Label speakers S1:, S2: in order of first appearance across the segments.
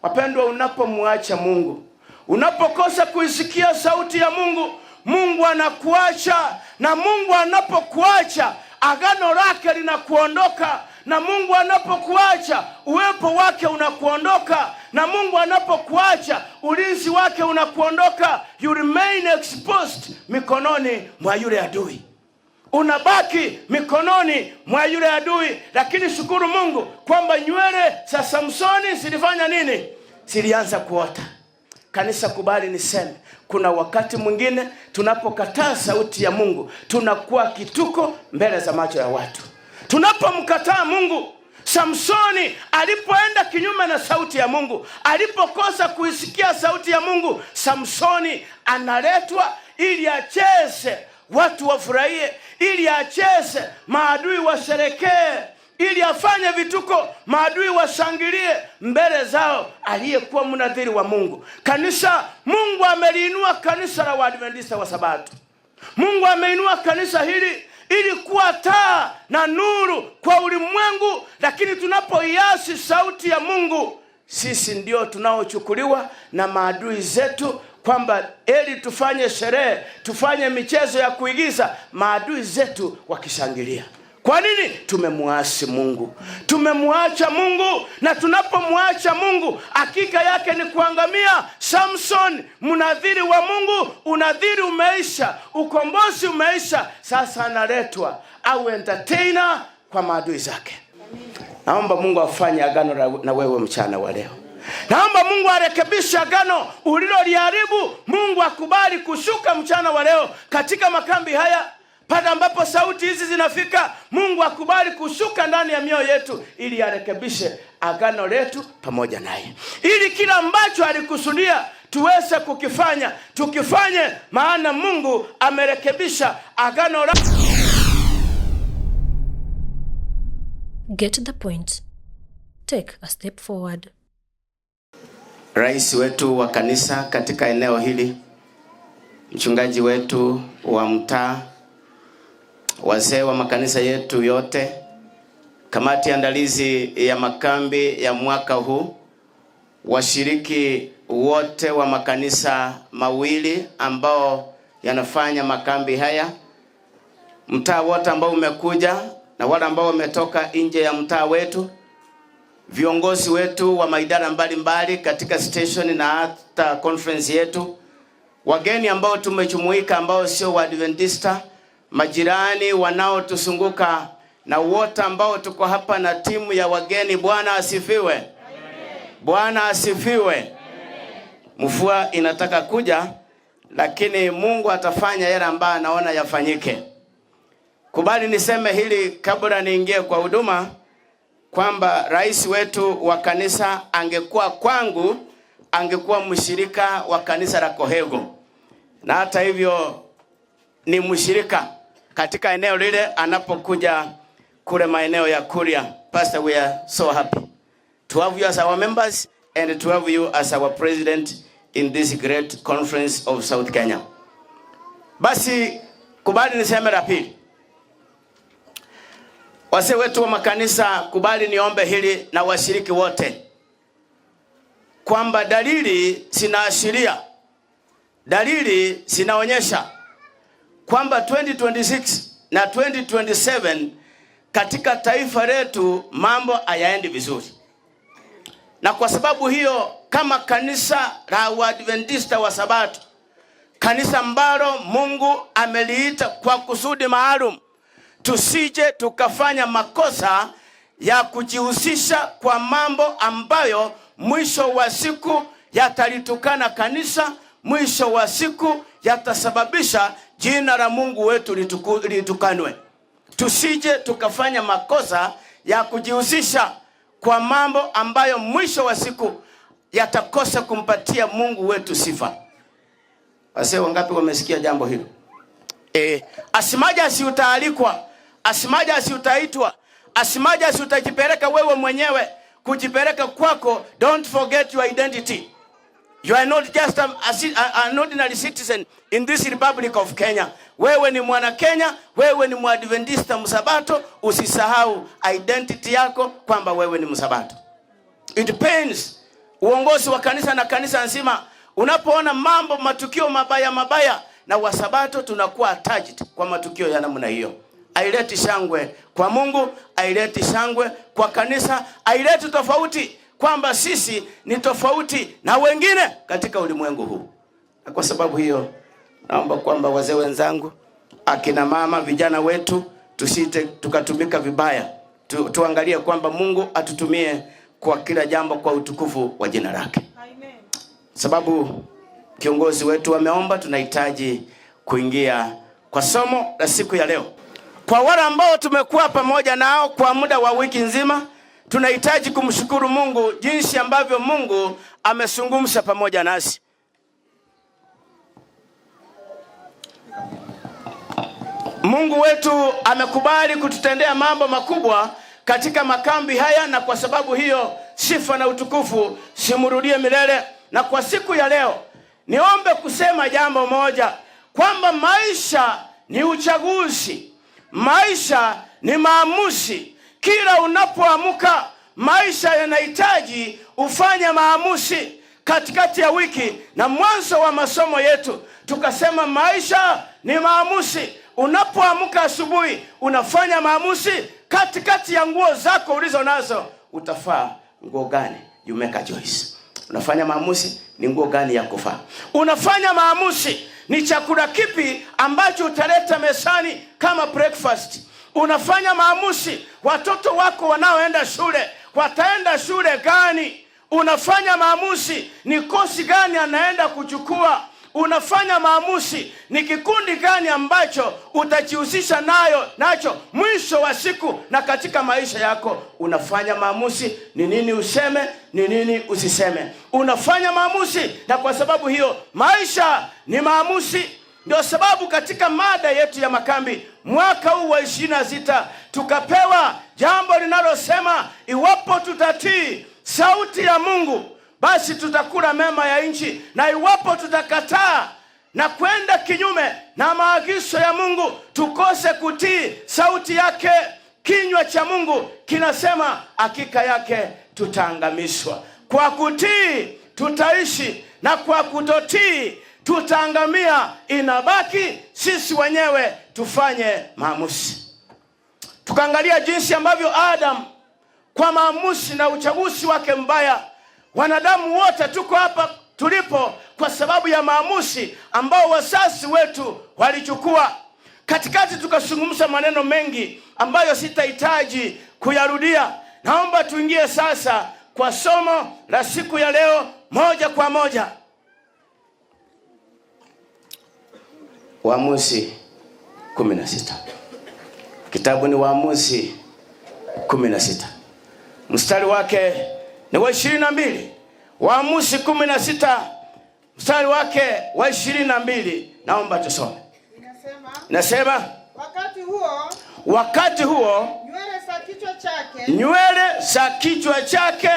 S1: Wapendwa, unapomwacha Mungu, unapokosa kuisikia sauti ya Mungu, Mungu anakuacha, na Mungu anapokuacha, agano lake linakuondoka, na Mungu anapokuacha, uwepo wake unakuondoka, na Mungu anapokuacha, ulinzi wake unakuondoka. You remain exposed mikononi mwa yule adui, unabaki mikononi mwa yule adui. Lakini shukuru Mungu kwamba nywele za Samsoni zilifanya nini? Zilianza kuota. Kanisa, kubali niseme, kuna wakati mwingine tunapokataa sauti ya Mungu tunakuwa kituko mbele za macho ya watu. Tunapomkataa Mungu, Samsoni alipoenda kinyume na sauti ya Mungu, alipokosa kuisikia sauti ya Mungu, Samsoni analetwa ili acheze, watu wafurahie, ili acheze, maadui washerekee, ili afanye vituko, maadui washangilie mbele zao, aliyekuwa mnadhiri wa Mungu. Kanisa, Mungu ameliinua kanisa la Waadventista wa Sabato. Mungu ameinua kanisa hili ili kuwa taa na nuru kwa ulimwengu, lakini tunapoiasi sauti ya Mungu, sisi ndio tunaochukuliwa na maadui zetu kwamba eli tufanye sherehe, tufanye michezo ya kuigiza, maadui zetu wakishangilia. Kwa nini? Tumemwasi Mungu, tumemwacha Mungu, na tunapomwacha Mungu hakika yake ni kuangamia. Samson, mnadhiri wa Mungu, unadhiri umeisha, ukombozi umeisha, sasa analetwa au entertainer kwa maadui zake. Naomba Mungu afanye agano na wewe mchana wa leo. Naomba Mungu arekebishe agano uliloliharibu. Mungu akubali kushuka mchana wa leo katika makambi haya, pale ambapo sauti hizi zinafika. Mungu akubali kushuka ndani ya mioyo yetu ili arekebishe agano letu pamoja naye, ili kila ambacho alikusudia tuweze kukifanya tukifanye, maana Mungu amerekebisha agano la
S2: Get the point. Take a step forward.
S1: Rais wetu wa kanisa katika eneo hili, mchungaji wetu wa mtaa, wazee wa makanisa yetu yote, kamati andalizi ya makambi ya mwaka huu, washiriki wote wa makanisa mawili ambao yanafanya makambi haya, mtaa wote ambao umekuja na wale ambao wametoka nje ya mtaa wetu, viongozi wetu wa maidara mbalimbali katika station na hata conference yetu, wageni ambao tumejumuika ambao sio Waadventista, majirani wanaotuzunguka na wote ambao tuko hapa na timu ya wageni. Bwana asifiwe! Bwana asifiwe! Mvua inataka kuja, lakini Mungu atafanya yale ambayo anaona yafanyike. Kubali niseme hili kabla niingie kwa huduma kwamba rais wetu wa kanisa angekuwa kwangu, angekuwa mshirika wa kanisa la Kohego, na hata hivyo ni mshirika katika eneo lile anapokuja kule maeneo ya Kuria. Pastor, we are so happy to have you as our members and to have you as our president in this great conference of South Kenya. Basi kubali niseme la pili. Wazee wetu wa makanisa, kubali niombe hili na washiriki wote kwamba dalili zinaashiria, dalili zinaonyesha kwamba 2026 na 2027 katika taifa letu mambo hayaendi vizuri, na kwa sababu hiyo, kama kanisa la Waadventista wa Sabato, kanisa ambalo Mungu ameliita kwa kusudi maalum, tusije tukafanya makosa ya kujihusisha kwa mambo ambayo mwisho wa siku yatalitukana kanisa, mwisho wa siku yatasababisha jina la Mungu wetu litukanwe. Tusije tukafanya makosa ya kujihusisha kwa mambo ambayo mwisho wa siku yatakosa kumpatia Mungu wetu sifa. Wazee wangapi wamesikia jambo hilo? Asimaja asiutaalikwa, asimaja asiutaitwa, asimaja asiutajipeleka wewe mwenyewe. Kujipeleka kwako, don't forget your identity. You are not just an ordinary citizen in this Republic of Kenya. Wewe ni mwana Kenya, wewe ni Mwadventista Msabato, usisahau identity yako kwamba wewe ni Msabato. It depends Uongozi wa kanisa na kanisa nzima, unapoona mambo matukio mabaya mabaya, na Wasabato tunakuwa attached kwa matukio ya namna hiyo. Haileti shangwe kwa Mungu, haileti shangwe kwa kanisa, haileti tofauti kwamba sisi ni tofauti na wengine katika ulimwengu huu. Na kwa sababu hiyo, naomba kwamba wazee wenzangu, akina mama, vijana wetu, tusite tukatumika vibaya. Tuangalie kwamba Mungu atutumie kwa kila jambo kwa utukufu wa jina lake.
S3: Amen.
S1: Sababu kiongozi wetu ameomba, tunahitaji kuingia kwa somo la siku ya leo. Kwa wale ambao tumekuwa pamoja nao kwa muda wa wiki nzima, tunahitaji kumshukuru Mungu jinsi ambavyo Mungu amezungumza pamoja nasi. Mungu wetu amekubali kututendea mambo makubwa katika makambi haya, na kwa sababu hiyo sifa na utukufu simrudie milele. Na kwa siku ya leo niombe kusema jambo moja, kwamba maisha ni uchaguzi, maisha ni maamuzi. Kila unapoamka maisha yanahitaji ufanye maamuzi. Katikati ya wiki na mwanzo wa masomo yetu tukasema maisha ni maamuzi. Unapoamka asubuhi unafanya maamuzi. Katikati ya nguo zako ulizo nazo utafaa nguo gani? You make a choice. Unafanya maamuzi ni nguo gani ya kuvaa. Unafanya maamuzi ni chakula kipi ambacho utaleta mezani kama breakfast. Unafanya maamuzi watoto wako wanaoenda shule wataenda shule gani. Unafanya maamuzi ni kosi gani anaenda kuchukua. Unafanya maamuzi ni kikundi gani ambacho utajihusisha nacho mwisho wa siku na katika maisha yako. Unafanya maamuzi ni nini useme, ni nini usiseme. Unafanya maamuzi, na kwa sababu hiyo maisha ni maamuzi. Ndio sababu katika mada yetu ya makambi mwaka huu wa 26 tukapewa jambo linalosema iwapo tutatii sauti ya Mungu basi tutakula mema ya nchi, na iwapo tutakataa na kwenda kinyume na maagizo ya Mungu, tukose kutii sauti yake, kinywa cha Mungu kinasema hakika yake tutaangamizwa. Kwa kutii tutaishi na kwa kutotii tutaangamia. Inabaki sisi wenyewe tufanye maamuzi. Tukaangalia jinsi ambavyo Adam kwa maamuzi na uchaguzi wake mbaya, wanadamu wote tuko hapa tulipo kwa sababu ya maamuzi ambao wazazi wetu walichukua. Katikati tukazungumza maneno mengi ambayo sitahitaji kuyarudia. Naomba tuingie sasa kwa somo la siku ya leo moja kwa moja. Waamuzi 16. Kitabu ni Waamuzi 16. Mstari wake ni wa 22. Waamuzi 16 mstari wake wa 22. Naomba tusome. Inasema, wakati huo nywele za kichwa chake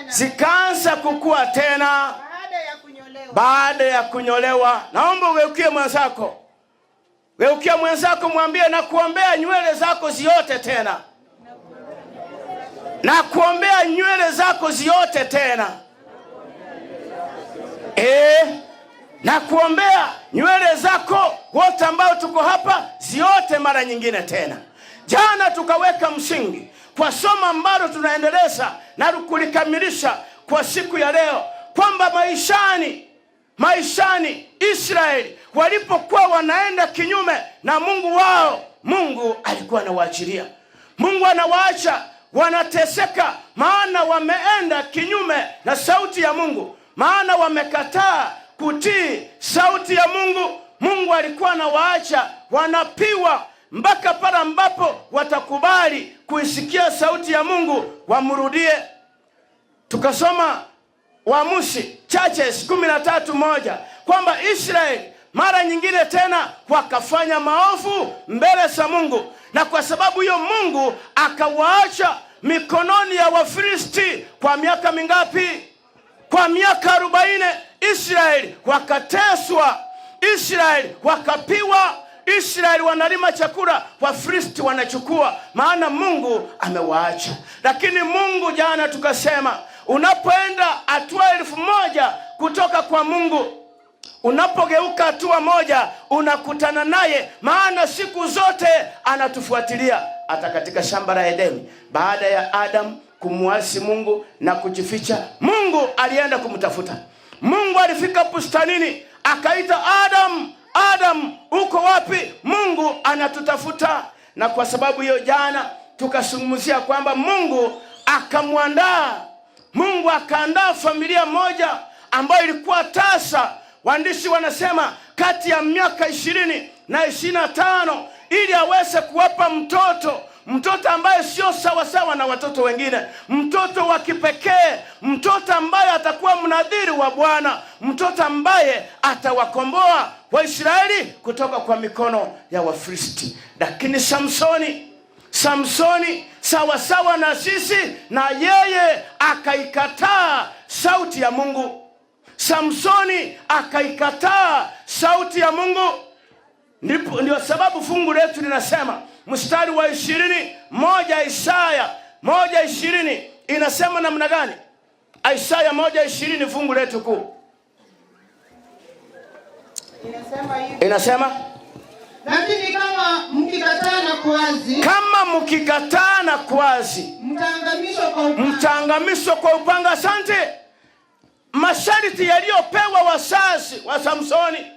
S1: zikaanza kukua tena baada ya kunyolewa. Naomba ugeukie mwenzako. Geukia mwenzako mwambie, na kuombea nywele zako ziote tena. Na kuombea nywele zako ziote tena. Na kuombea nywele zako wote ambao tuko hapa ziote mara nyingine tena. Jana tukaweka msingi kwa somo ambalo tunaendeleza na kulikamilisha kwa siku ya leo, kwamba maishani Israeli walipokuwa wanaenda kinyume na Mungu wao, Mungu alikuwa anawaachilia. Mungu anawaacha wanateseka, maana wameenda kinyume na sauti ya Mungu, maana wamekataa kutii sauti ya Mungu. Mungu alikuwa anawaacha wanapiwa mpaka pale ambapo watakubali kuisikia sauti ya Mungu wamrudie. Tukasoma Waamuzi Churches 13:1 kwamba Israeli mara nyingine tena wakafanya maovu mbele za Mungu, na kwa sababu hiyo Mungu akawaacha mikononi ya Wafilisti kwa miaka mingapi? Kwa miaka 40. Israeli wakateswa, Israeli wakapiwa, Israeli wanalima chakula, Wafilisti wanachukua, maana Mungu amewaacha. Lakini Mungu, jana tukasema, Unapoenda hatua 1000 kutoka kwa Mungu, unapogeuka hatua moja unakutana naye, maana siku zote anatufuatilia. Hata katika shamba la Edeni, baada ya Adam kumuasi Mungu na kujificha, Mungu alienda kumtafuta. Mungu alifika bustanini akaita Adam, Adam uko wapi? Mungu anatutafuta. Na kwa sababu hiyo jana tukazungumzia kwamba Mungu akamwandaa, Mungu akaandaa familia moja ambayo ilikuwa tasa. Waandishi wanasema kati ya miaka 20 na 25, ili aweze kuwapa mtoto, mtoto ambaye sio sawa sawa na watoto wengine, mtoto wa kipekee, mtoto ambaye atakuwa mnadhiri wa Bwana, mtoto ambaye atawakomboa Waisraeli kutoka kwa mikono ya Wafilisti. Lakini Samsoni sawa sawa na sisi, na yeye akaikataa sauti ya Mungu. Samsoni akaikataa sauti ya Mungu. Ndio sababu fungu letu linasema mstari wa 21, Isaya 1:20 inasema namna gani? Isaya 1:20 fungu letu kuu.
S3: Inasema hivi.
S1: Inasema,
S3: lakini kama mkikataa na kuasi,
S1: kama mkikataa na kuasi,
S3: mtaangamizwa kwa upanga.
S1: Mtaangamizwa kwa upanga. Asante. Masharti yaliyopewa wazazi wa Samsoni,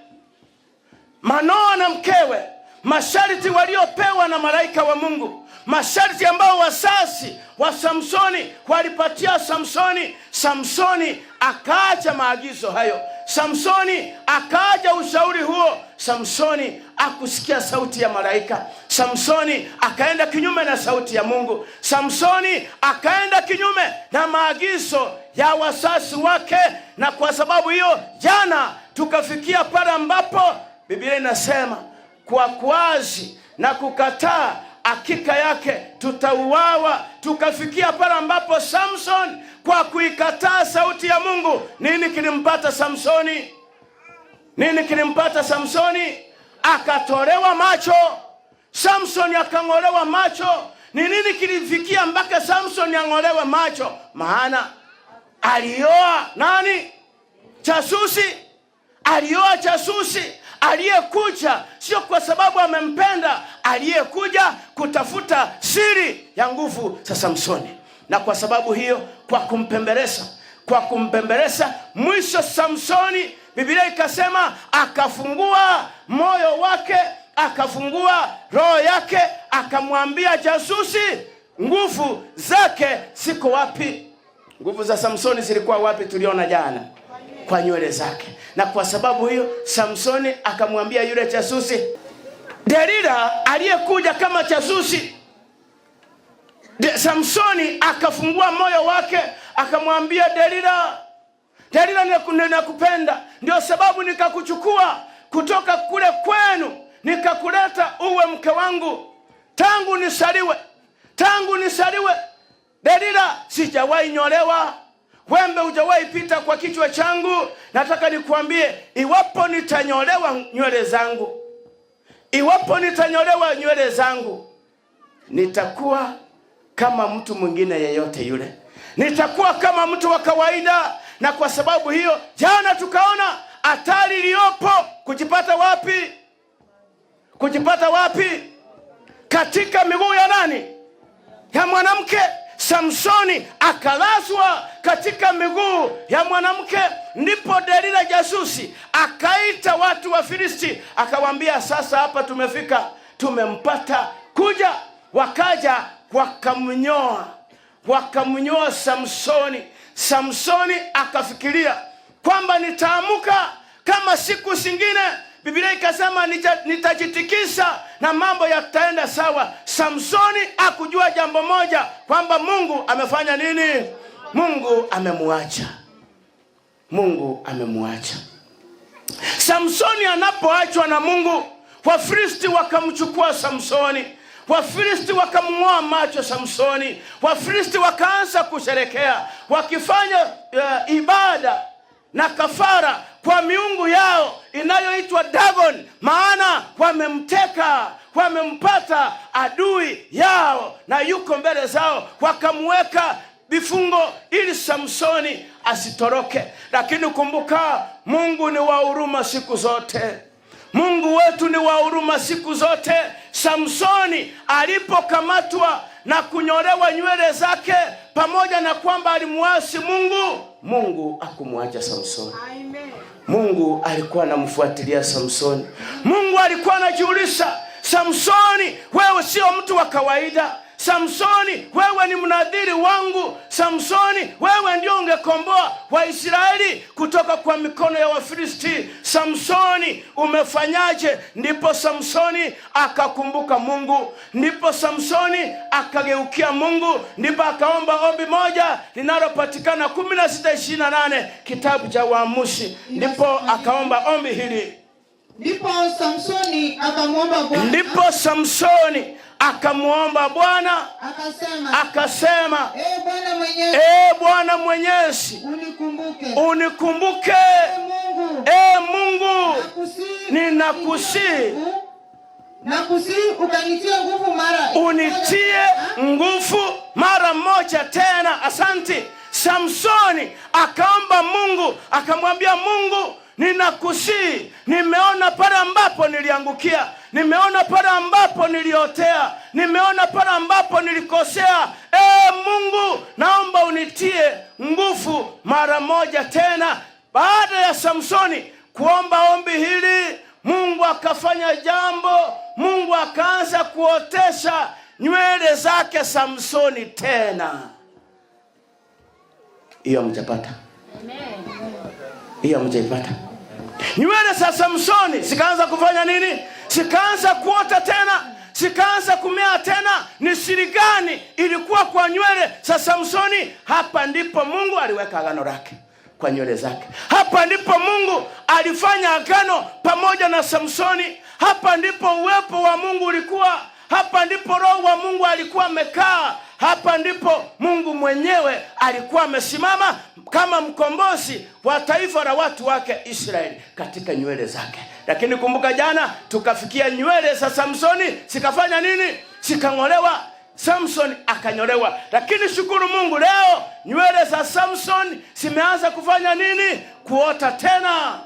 S1: Manoa na mkewe, masharti waliopewa na malaika wa Mungu, masharti ambao wazazi wa Samsoni walipatia Samsoni, Samsoni akaacha maagizo hayo. Samsoni akaacha ushauri huo. Samsoni akusikia sauti ya malaika. Samsoni akaenda kinyume na sauti ya Mungu. Samsoni akaenda kinyume na maagizo ya wazazi wake. Na kwa sababu hiyo jana tukafikia pale ambapo Biblia inasema kwa kuasi na kukataa hakika yake tutauawa. Tukafikia pale ambapo Samson kwa kuikataa sauti ya Mungu, nini kilimpata Samsoni? Nini kilimpata Samsoni? Akatolewa macho. Samson akang'olewa macho. Ni nini kilifikia mpaka Samson ang'olewe macho? Maana alioa nani? Jasusi. Alioa jasusi aliyekuja sio kwa sababu amempenda, aliyekuja kutafuta siri ya nguvu za Samsoni. Na kwa sababu hiyo, kwa kumpembeleza, mwisho Samsoni, Biblia ikasema akafungua moyo wake, akafungua roho yake, akamwambia jasusi nguvu zake ziko wapi. Nguvu za Samsoni zilikuwa wapi? Tuliona jana kwa nywele zake. Na kwa sababu hiyo Samsoni akamwambia yule jasusi, Delila aliyekuja kama jasusi, Samsoni akafungua moyo wake akamwambia Delila, Delila, ninakupenda, ndio sababu nikakuchukua kutoka kule kwenu nikakuleta uwe mke wangu. Tangu nisaliwe Delila, sijawahi nyolewa, wembe hujawahi pita kwa kichwa changu. Nataka nikuambie, iwapo nitanyolewa nywele zangu, iwapo nitanyolewa nywele zangu, nitakuwa kama mtu mwingine yeyote yule, nitakuwa kama mtu wa kawaida. Na kwa sababu hiyo jana tukaona hatari iliyopo kujipata wapi? Kujipata wapi? Katika miguu ya nani? Ya mwanamke. Samsoni akalazwa katika miguu ya mwanamke. Ndipo Delila jasusi akaita watu wa Filisti akawaambia, sasa hapa tumefika, tumempata, kuja. Wakaja wakamnyoa, wakamnyoa Samsoni. Samsoni akafikiria kwamba nitaamuka kama siku zingine. Biblia ikasema nitajitikisa na mambo yataenda sawa. Samsoni hakujua jambo moja, kwamba Mungu amefanya nini? Mungu amemuacha. Mungu amemuacha. Samsoni anapoachwa na Mungu, Wafilisti wakamchukua Samsoni. Wafilisti wakamng'oa macho Samsoni. Wafilisti wakaanza kusherekea wakifanya ibada na kafara kwa miungu yao inayoitwa Dagon, maana wamemteka, wamempata adui yao na yuko mbele zao. Wakamweka vifungo ili Samsoni asitoroke. Lakini kumbuka, Mungu ni wa huruma siku zote. Mungu wetu ni wa huruma siku zote. Samsoni alipokamatwa na kunyolewa nywele zake, pamoja na kwamba alimuasi Mungu, Mungu hakumwacha Samsoni.
S3: Amen.
S1: Mungu alikuwa anamfuatilia Samsoni. Mungu alikuwa anajiuliza, Samsoni, wewe sio mtu wa kawaida. Samsoni, wewe ni mnadhiri wangu. Samsoni, wewe ndio ungekomboa Waisraeli kutoka kwa mikono ya Wafilisti. Samsoni, umefanyaje? Ndipo Samsoni akakumbuka Mungu, ndipo Samsoni akageukia Mungu, ndipo akaomba ombi moja linalopatikana 16:28 kitabu cha Waamuzi. Ndipo akaomba ombi hili.
S3: Ndipo Samsoni akamwomba Bwana.
S1: Ndipo Samsoni akamwomba Bwana
S3: akasema,
S1: akasema,
S3: Ee Bwana Mwenyezi,
S1: Ee Bwana Mwenyezi,
S3: unikumbuke.
S1: Unikumbuke.
S3: Ee Mungu,
S1: Ee Mungu,
S3: nakusihi,
S1: ninakusihi,
S3: nakusihi ukanitie nguvu mara
S1: unitie nguvu mara moja tena. Asante. Samsoni akaomba Mungu, akamwambia Mungu, ninakusihi, nimeona pale ambapo niliangukia, nimeona pale ambapo niliotea, nimeona pale ambapo nilikosea. Ee Mungu, naomba unitie nguvu mara moja tena. Baada ya Samsoni kuomba ombi hili, Mungu akafanya jambo. Mungu akaanza kuotesha nywele zake Samsoni tena. Hiyo hamjapata? Hiyo hamjaipata? Nywele za Samsoni zikaanza kufanya nini? Zikaanza kuota tena, zikaanza kumea tena. Ni siri gani ilikuwa kwa nywele za Samsoni? Hapa ndipo Mungu aliweka agano lake kwa nywele zake. Hapa ndipo Mungu alifanya agano pamoja na Samsoni. Hapa ndipo uwepo wa Mungu ulikuwa. Hapa ndipo Roho wa Mungu alikuwa amekaa. Hapa ndipo Mungu mwenyewe alikuwa amesimama kama mkombozi wa taifa la watu wake Israeli katika nywele zake. Lakini kumbuka jana tukafikia nywele za Samsoni zikafanya nini? Zikang'olewa. Samson akanyolewa. Lakini shukuru Mungu, leo nywele za Samson zimeanza kufanya nini? Kuota tena.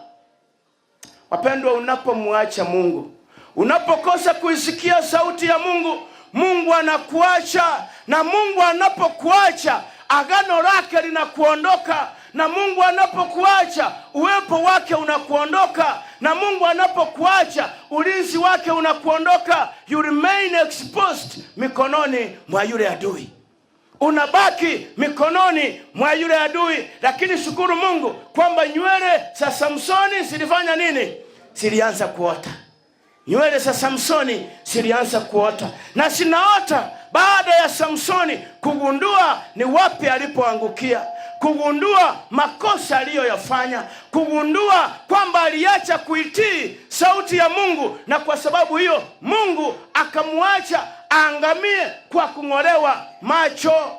S1: Wapendwa, unapomwacha Mungu, unapokosa kuisikia sauti ya Mungu, Mungu anakuacha. Na Mungu anapokuacha, agano lake linakuondoka. Na Mungu anapokuacha, uwepo wake unakuondoka. Na Mungu anapokuacha, ulinzi wake unakuondoka. You remain exposed mikononi mwa yule adui. Unabaki mikononi mwa yule adui. Lakini shukuru Mungu kwamba nywele za Samsoni zilifanya nini? Zilianza kuota. Nywele za Samsoni zilianza kuota. Na zinaota baada ya Samsoni kugundua ni wapi alipoangukia, kugundua makosa aliyoyafanya, kugundua kwamba aliacha kuitii sauti ya Mungu, na kwa sababu hiyo Mungu akamwacha aangamie kwa kung'olewa macho.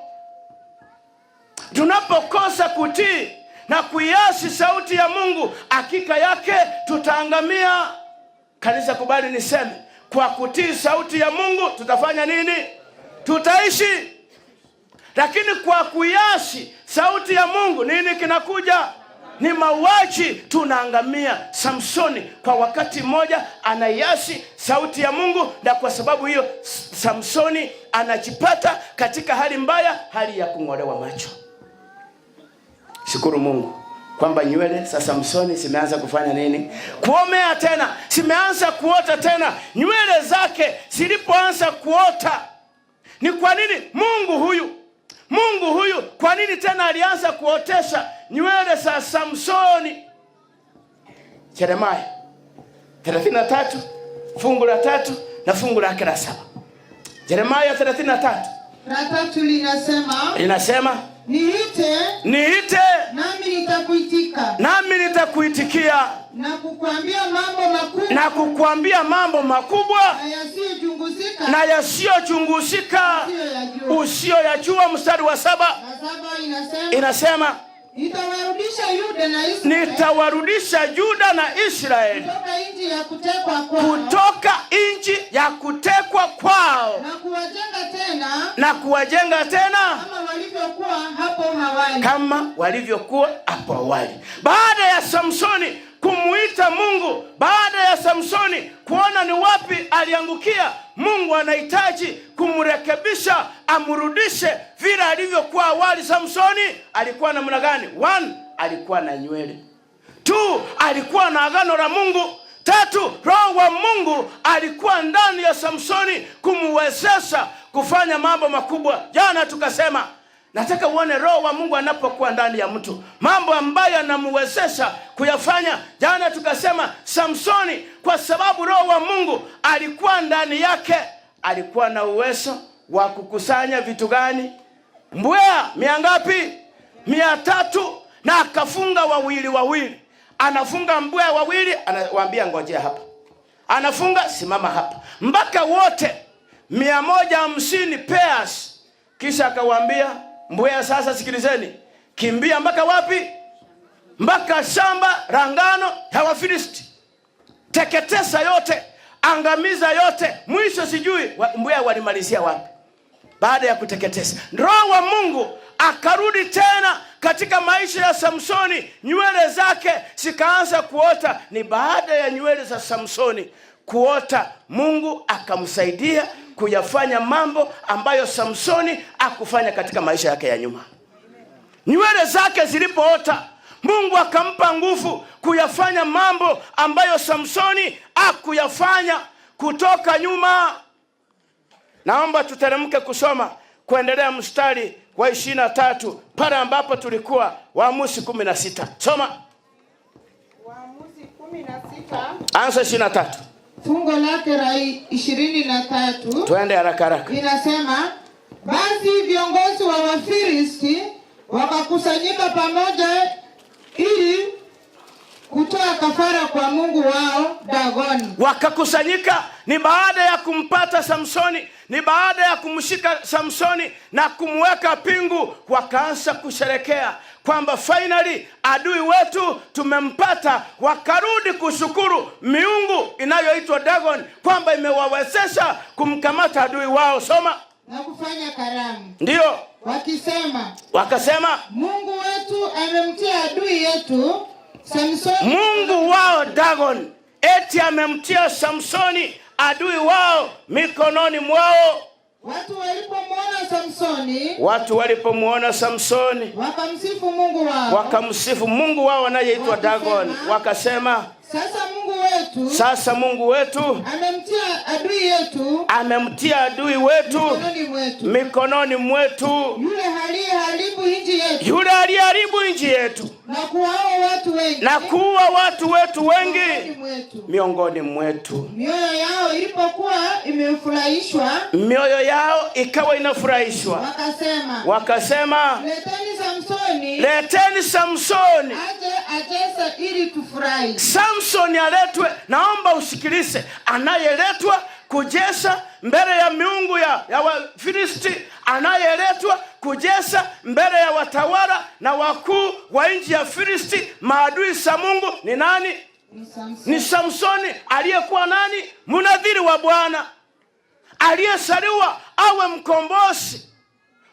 S1: Tunapokosa kutii na kuiasi sauti ya Mungu, hakika yake tutaangamia. Kanisa, kubali niseme, kwa kutii sauti ya Mungu tutafanya nini? Tutaishi. Lakini kwa kuiasi sauti ya Mungu, nini kinakuja? Ni mauaji, tunaangamia. Samsoni kwa wakati mmoja anaiasi sauti ya Mungu, na kwa sababu hiyo Samsoni anajipata katika hali mbaya, hali ya kung'olewa macho. Shukuru Mungu kwamba nywele za Samsoni zimeanza kufanya nini? Kuomea tena, zimeanza kuota tena. Nywele zake zilipoanza kuota, ni kwa nini Mungu huyu, kwa nini tena alianza kuotesha nywele za Samsoni? Yeremia 33 fungu la 3 na fungu lake la 7. Yeremia 33
S3: La 3 linasema,
S1: linasema,
S3: Niite,
S1: niite,
S3: nami nitakuitika,
S1: nami nitakuitikia,
S3: na kukuambia mambo makubwa,
S1: na kukuambia mambo makubwa
S3: na yasiyochunguzika,
S1: na yasiyochunguzika,
S3: usiyoyajua.
S1: usiyoyajua. Mstari wa 7
S3: Na 7 inasema,
S1: inasema,
S3: Nitawarudisha Yuda na Israeli
S1: Nitawarudisha Juda na Israeli
S3: kutoka nchi ya kutekwa kwao
S1: kutoka nchi ya kutekwa kwao
S3: na kuwajenga tena
S1: na kuwajenga tena
S3: kama walivyokuwa hapo awali.
S1: Kama walivyokuwa hapo awali. Baada ya Samsoni kumuita Mungu, baada ya Samsoni kuona ni wapi aliangukia, Mungu anahitaji kumrekebisha, amrudishe vile alivyokuwa awali. Samsoni alikuwa namna gani? One, alikuwa na nywele. Two, alikuwa na agano la Mungu. Tatu, Roho wa Mungu alikuwa ndani ya Samsoni kumwezesha kufanya mambo makubwa. Jana tukasema nataka uone Roho wa Mungu anapokuwa ndani ya mtu, mambo ambayo anamwezesha kuyafanya. Jana tukasema Samsoni, kwa sababu Roho wa Mungu alikuwa ndani yake, alikuwa na uwezo wa kukusanya vitu gani? Mbweha mia ngapi? 300, na akafunga wawili wawili. Anafunga mbweha wawili, anawaambia ngojea hapa, anafunga simama hapa, mpaka wote 150 pairs. Kisha akawaambia mbweha, sasa sikilizeni, kimbia mpaka wapi? Mpaka shamba la ngano ya Wafilisti, teketeza yote, angamiza yote. Mwisho sijui mbweha walimalizia wapi baada ya kuteketeza. Roho wa Mungu akarudi tena katika maisha ya Samsoni, nywele zake zikaanza kuota. Ni baada ya nywele za Samsoni kuota, Mungu akamsaidia kuyafanya mambo ambayo Samsoni hakufanya katika maisha yake ya nyuma. Nywele zake zilipoota, Mungu akampa nguvu kuyafanya mambo ambayo Samsoni hakuyafanya kutoka nyuma. Naomba tuteremke kusoma kuendelea mstari wa 23 pale ambapo tulikuwa Waamuzi 16. Soma.
S3: Waamuzi 16.
S1: Anza 23.
S3: Fungo lake la 23.
S1: Twende haraka haraka.
S3: Inasema, basi viongozi wa Wafilisti wakakusanyika pamoja ili kutoa kafara kwa Mungu wao Dagoni.
S1: Wakakusanyika ni baada ya kumpata Samsoni, ni baada ya kumshika Samsoni na kumweka pingu, wakaanza kusherekea kwamba finally adui wetu tumempata. Wakarudi kushukuru miungu inayoitwa Dagon kwamba imewawezesha kumkamata adui wao. Soma.
S3: Na kufanya karamu.
S1: Ndio.
S3: Wakisema,
S1: Wakasema,
S3: Mungu wetu amemtia adui yetu Samsoni.
S1: Mungu wao Dagon eti amemtia Samsoni adui wao mikononi mwao.
S3: Watu walipomwona Samsoni,
S1: Watu walipomuona Samsoni,
S3: wakamsifu Mungu wao.
S1: Wakamsifu Mungu wao anayeitwa Dagon. Wakasema,
S3: sasa Mungu wetu,
S1: sasa Mungu wetu
S3: amemtia adui yetu,
S1: amemtia adui wetu
S3: mikononi mwetu,
S1: mikononi mwetu,
S3: yule aliyeharibu nchi yetu,
S1: yule aliyeharibu nchi yetu
S3: na kuwaua watu wengi,
S1: na kuua watu wetu wengi
S3: miongoni mwetu.
S1: Miongoni mwetu.
S3: Mioyo yao ilipokuwa imefurahishwa,
S1: mioyo yao ikawa inafurahishwa,
S3: wakasema,
S1: wakasema,
S3: leteni Samsoni,
S1: leteni Samsoni
S3: aje acheze ili tufurahi.
S1: Samsoni aletwe. Naomba usikilize, anayeletwa kujesa mbele ya miungu ya Wafilisti, anayeletwa kujesa mbele ya watawala na wakuu wa nchi ya Filisti, maadui za Mungu ni nani?
S3: Ni Samsoni.
S1: Ni Samsoni aliyekuwa nani? Mnadhiri wa Bwana, aliyesaliwa awe mkombozi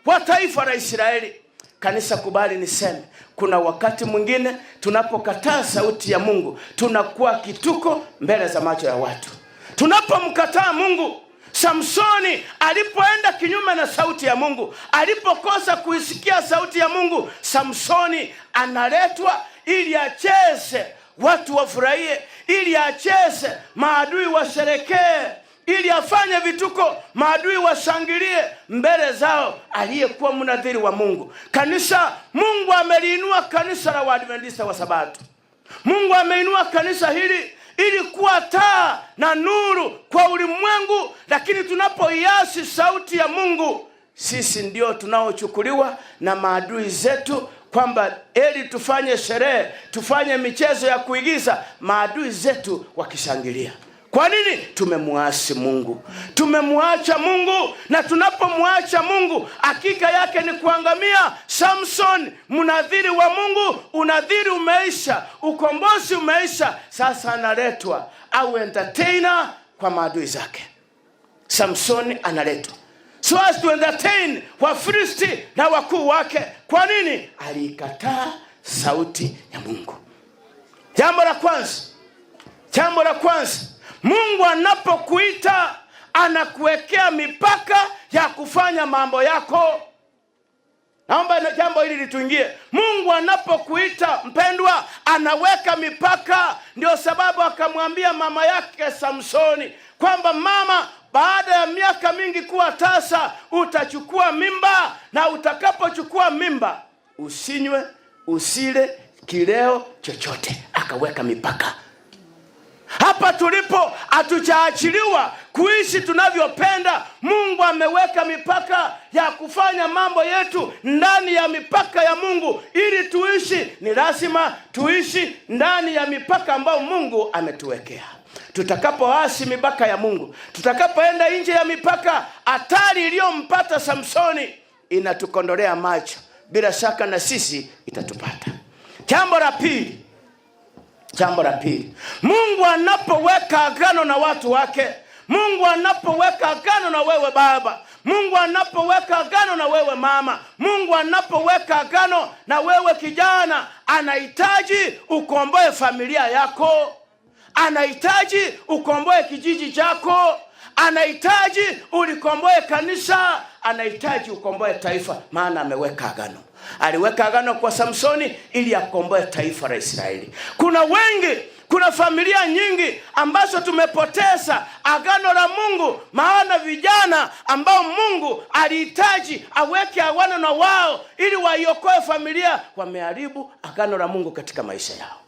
S1: wa taifa la Israeli. Kanisa, kubali niseme, kuna wakati mwingine tunapokataa sauti ya Mungu tunakuwa kituko mbele za macho ya watu. Tunapomkataa Mungu, Samsoni alipoenda kinyume na sauti ya Mungu, alipokosa kuisikia sauti ya Mungu, Samsoni analetwa ili acheze, watu wafurahie, ili acheze, maadui washerekee, ili afanye vituko, maadui washangilie mbele zao, aliyekuwa mnadhiri wa Mungu. Kanisa, Mungu ameliinua kanisa la Waadventista wa Sabato. Mungu ameinua kanisa hili ili kuwa taa na nuru kwa ulimwengu, lakini tunapoiasi sauti ya Mungu, sisi ndio tunaochukuliwa na maadui zetu kwamba eli tufanye sherehe, tufanye michezo ya kuigiza, maadui zetu wakishangilia. Kwa nini? Tumemwasi Mungu, tumemwacha Mungu, na tunapomwacha Mungu hakika yake ni kuangamia. Samson, mnadhiri wa Mungu, unadhiri umeisha, ukombozi umeisha. Sasa analetwa au entertainer kwa maadui zake. Samsoni analetwa so as to entertain Wafilisti na wakuu wake. Kwa nini? Aliikataa sauti ya Mungu. Jambo la kwanza, jambo la kwanza, Mungu anapokuita anakuwekea mipaka ya kufanya mambo yako. Naomba jambo hili lituingie. Mungu anapokuita mpendwa, anaweka mipaka. Ndio sababu akamwambia mama yake Samsoni kwamba mama, baada ya miaka mingi kuwa tasa, utachukua mimba, na utakapochukua mimba usinywe, usile kileo chochote. Akaweka mipaka. Hapa tulipo hatujaachiliwa kuishi tunavyopenda. Mungu ameweka mipaka ya kufanya mambo yetu ndani ya mipaka ya Mungu. Ili tuishi, ni lazima tuishi ndani ya mipaka ambayo Mungu ametuwekea. Tutakapoasi mipaka ya Mungu, tutakapoenda nje ya mipaka, hatari iliyompata Samsoni inatukondolea macho, bila shaka na sisi itatupata. Jambo la pili, jambo la pili, Mungu anapoweka agano na watu wake, Mungu anapoweka agano na wewe baba, Mungu anapoweka agano na wewe mama, Mungu anapoweka agano na wewe kijana, anahitaji ukomboe familia yako, anahitaji ukomboe kijiji chako, anahitaji ulikomboe kanisa, anahitaji ukomboe taifa, maana ameweka agano. Aliweka agano kwa Samsoni ili akomboe taifa la Israeli. Kuna wengi, kuna familia nyingi ambazo tumepoteza agano la Mungu, maana vijana ambao Mungu alihitaji aweke agano na wao ili waiokoe familia, wameharibu agano la Mungu katika maisha yao.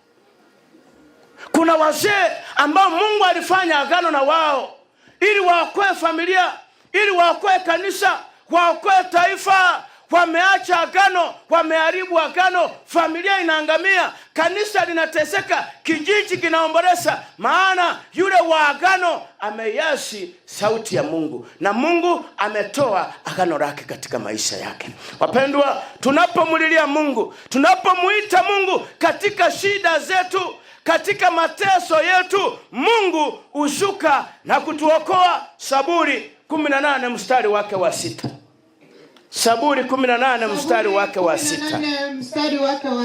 S1: Kuna wazee ambao Mungu alifanya agano na wao ili waokoe familia, ili waokoe kanisa, waokoe taifa. Wameacha agano, wameharibu agano, familia inaangamia, kanisa linateseka, kijiji kinaomboleza, maana yule wa agano ameiasi sauti ya Mungu na Mungu ametoa agano lake katika maisha yake. Wapendwa, tunapomlilia Mungu, tunapomuita Mungu katika shida zetu, katika mateso yetu, Mungu hushuka na kutuokoa. Zaburi 18 mstari wake wa 6. Zaburi 18 mstari wake wa 6.
S3: 18 mstari wake wa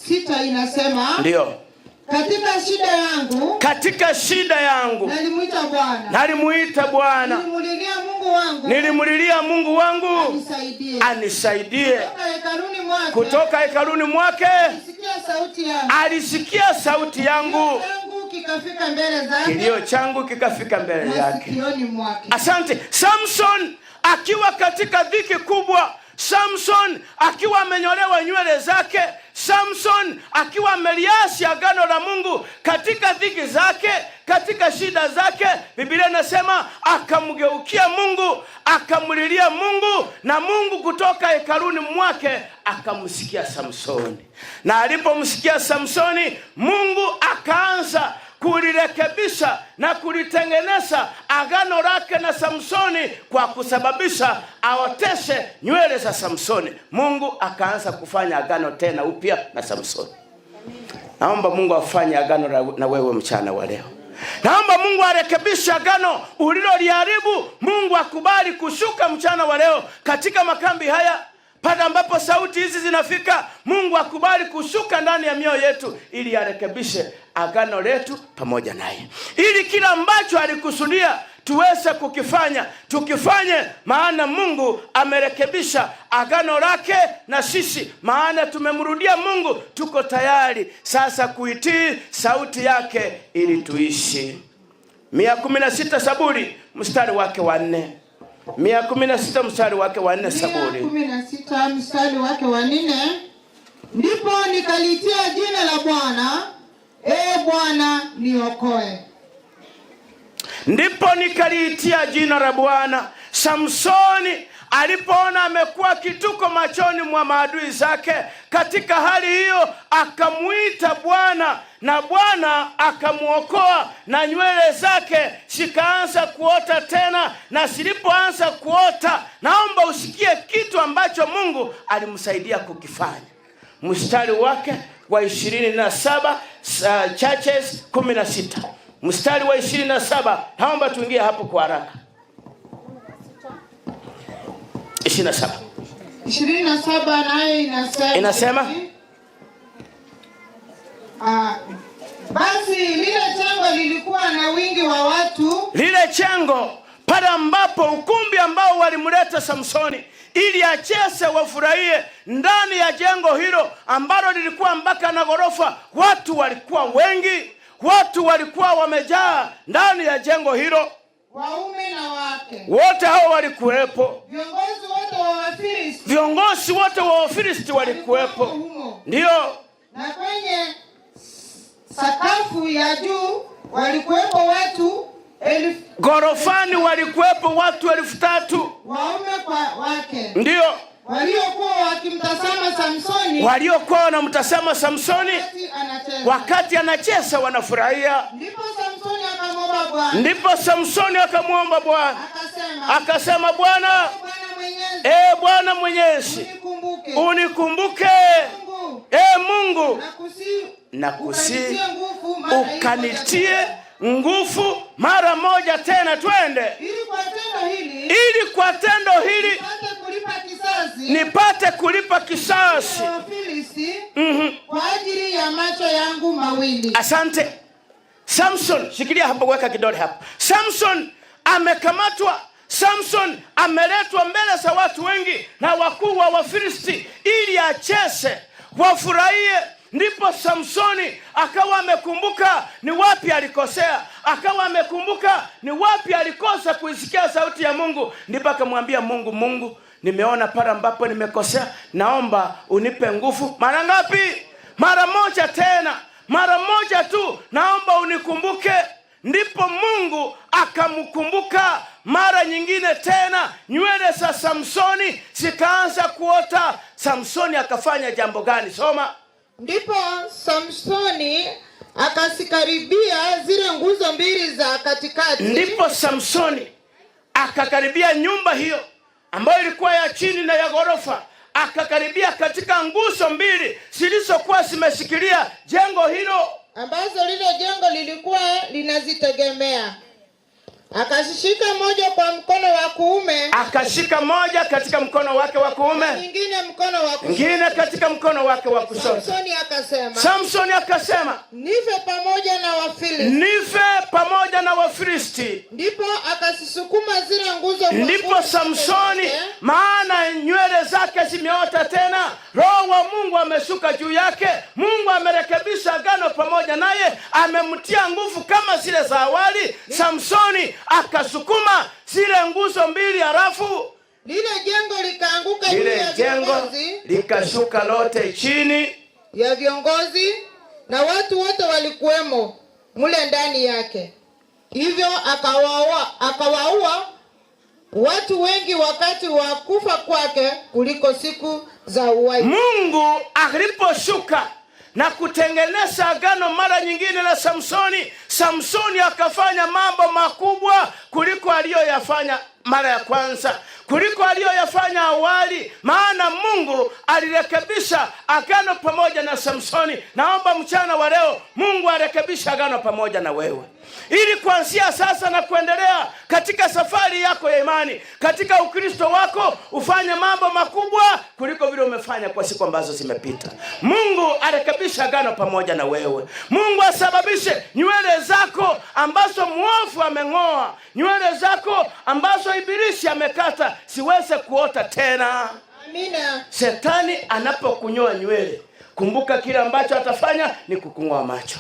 S3: 6 inasema,
S1: Ndio.
S3: Katika shida yangu,
S1: katika shida yangu
S3: nalimuita Bwana,
S1: nalimuita Bwana,
S3: nilimulilia Mungu wangu,
S1: nilimulilia Mungu wangu
S3: anisaidie,
S1: anisaidie.
S3: Kutoka hekaluni mwake,
S1: Kutoka hekaluni mwake
S3: alisikia sauti yangu,
S1: alisikia sauti yangu,
S3: changu kikafika mbele zake,
S1: kilio changu kikafika mbele yake,
S3: masikioni mwake.
S1: Asante. Samson akiwa katika dhiki kubwa, Samson akiwa amenyolewa nywele zake, Samson akiwa ameliasi agano la Mungu katika dhiki zake, katika shida zake, Biblia inasema akamgeukia Mungu, akamlilia Mungu, na Mungu kutoka hekaluni mwake akamsikia Samsoni. Na alipomsikia Samsoni, Mungu akaanza kulirekebisha na kulitengeneza agano lake na Samsoni kwa kusababisha aoteshe nywele za Samsoni. Mungu akaanza kufanya agano tena upya na Samsoni. Naomba Mungu afanye agano na wewe mchana wa leo. Naomba Mungu arekebishe agano uliloliharibu. Mungu akubali kushuka mchana wa leo katika makambi haya, pale ambapo sauti hizi zinafika. Mungu akubali kushuka ndani ya mioyo yetu ili arekebishe agano letu pamoja naye, ili kila ambacho alikusudia tuweze kukifanya tukifanye, maana Mungu amerekebisha agano lake na sisi, maana tumemrudia Mungu. Tuko tayari sasa kuitii sauti yake ili tuishi. 116 Zaburi mstari wake wa 4. 116 mstari wake wa 4 Zaburi.
S3: 116 mstari wake wa 4. Ndipo nikalitia jina la Bwana, Ee Bwana niokoe.
S1: Ndipo nikaliitia jina la Bwana. Samsoni Alipoona amekuwa kituko machoni mwa maadui zake, katika hali hiyo akamuita Bwana na Bwana akamuokoa, na nywele zake zikaanza kuota tena. Na zilipoanza kuota, naomba usikie kitu ambacho Mungu alimsaidia kukifanya. Mstari wake wa 27, Judges 16, mstari wa 27. Naomba tuingie hapo kwa haraka. 27.
S3: 27 nayo inasema
S1: Inasema?
S3: Ah, basi lile jengo lilikuwa na wingi wa watu.
S1: Lile jengo pale ambapo ukumbi ambao walimleta Samsoni ili acheze wafurahie, ndani ya jengo hilo ambalo lilikuwa mpaka na ghorofa, watu walikuwa wengi, watu walikuwa wamejaa ndani ya jengo hilo.
S3: Waume na wake.
S1: Wote hao walikuwepo.
S3: Viongozi wote wa Wafilisti.
S1: Viongozi wote wa Wafilisti walikuwepo.
S3: Humo.
S1: Ndio.
S3: Na kwenye sakafu ya juu walikuwepo watu elfu
S1: Ghorofani walikuwepo watu 3,000.
S3: Waume kwa wake.
S1: Ndio.
S3: Waliokuwa wakimtazama Samsoni.
S1: Waliokuwa wanamtazama Samsoni
S3: wakati anacheza.
S1: Wakati anacheza wanafurahia.
S3: Ndipo Samsoni akamwomba Bwana.
S1: Ndipo Samsoni akamwomba Bwana.
S3: Akasema,
S1: Akasema, Bwana,
S3: Bwana Mwenyezi,
S1: Bwana Mwenyezi,
S3: unikumbuke.
S1: Unikumbuke.
S3: Mungu,
S1: Mungu,
S3: nakusihi
S1: nakusihi
S3: ukanitie nguvu mara hii
S1: ukanitie
S3: moja.
S1: Nguvu mara moja tena, twende.
S3: Ili kwa tendo hili
S1: ili kwa tendo hili
S3: nipate kulipa kisasi
S1: nipate kulipa kisasi
S3: kwa Wafilisti kwa ajili ya macho yangu mawili.
S1: Asante. Samson, shikilia hapo, weka kidole hapo. Samson amekamatwa. Samson ameletwa mbele za watu wengi na wakuu wa Wafilisti ili acheze wafurahie. Ndipo Samsoni akawa amekumbuka ni wapi alikosea, akawa amekumbuka ni wapi alikosa kuisikia sauti ya Mungu. Ndipo akamwambia Mungu, Mungu, nimeona pale ambapo nimekosea, naomba unipe nguvu. Mara ngapi? Mara moja tena, mara moja tu, naomba unikumbuke. Ndipo Mungu akamkumbuka mara nyingine tena, nywele za Samsoni zikaanza kuota. Samsoni akafanya jambo gani? Soma.
S3: Ndipo Samsoni akasikaribia zile nguzo mbili za katikati.
S1: Ndipo Samsoni akakaribia nyumba hiyo ambayo ilikuwa ya chini na ya ghorofa, akakaribia katika nguzo mbili zilizokuwa zimeshikilia jengo hilo,
S3: ambazo lile jengo lilikuwa linazitegemea. Akashika moja kwa mkono wa kuume,
S1: akashika moja katika mkono wake wa kuume,
S3: nyingine mkono wa kushoto,
S1: nyingine katika mkono wake wa kushoto.
S3: Samsoni akasema,
S1: Samsoni akasema,
S3: nife pamoja na Wafilisti.
S1: Nife pamoja na Wafilisti.
S3: Ndipo akasisukuma zile nguzo kwa
S1: Ndipo
S3: nguvu
S1: Samsoni,
S3: zake.
S1: maana nywele zake zimeota tena, Roho wa Mungu ameshuka juu yake, Mungu amerekebisha agano pamoja naye, amemtia nguvu kama zile za awali. Samsoni akasukuma zile nguzo mbili, halafu
S3: lile jengo likaanguka juu
S1: lile
S3: ya
S1: jengo
S3: viongozi
S1: likashuka lote chini
S3: ya viongozi na watu wote walikuwemo mule ndani yake. Hivyo akawaua watu wengi wakati wa kufa kwake kuliko siku za uhai.
S1: Mungu aliposhuka na kutengeneza agano mara nyingine na Samsoni, Samsoni akafanya mambo makubwa kuliko aliyoyafanya mara ya kwanza, kuliko aliyoyafanya awali, maana Mungu alirekebisha agano pamoja na Samsoni. Naomba mchana wa leo Mungu arekebishe agano pamoja na wewe, ili kuanzia sasa na kuendelea katika safari yako ya imani, katika Ukristo wako, ufanye mambo makubwa kuliko vile umefanya kwa siku ambazo zimepita. Mungu arekebishe agano pamoja na wewe. Mungu asababishe nywele zako ambazo mwovu ameng'oa, nywele zako ambazo ibilisi amekata, siweze kuota tena.
S3: Amina.
S1: Shetani anapokunyoa nywele, kumbuka kile ambacho atafanya ni kukung'oa macho.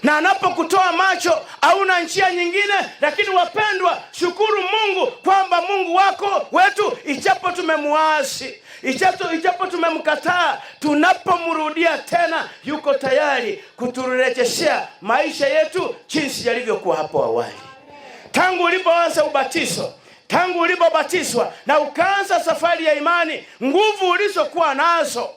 S1: Na anapokutoa macho hauna njia nyingine. Lakini wapendwa, shukuru Mungu kwamba Mungu wako wetu, ijapo tumemuasi, ijapo tumemkataa, tunapomrudia tena yuko tayari kuturejeshea maisha yetu jinsi yalivyokuwa hapo awali. Tangu ulipoanza ubatizo, Tangu ulipobatizwa na ukaanza safari ya imani, nguvu ulizokuwa nazo,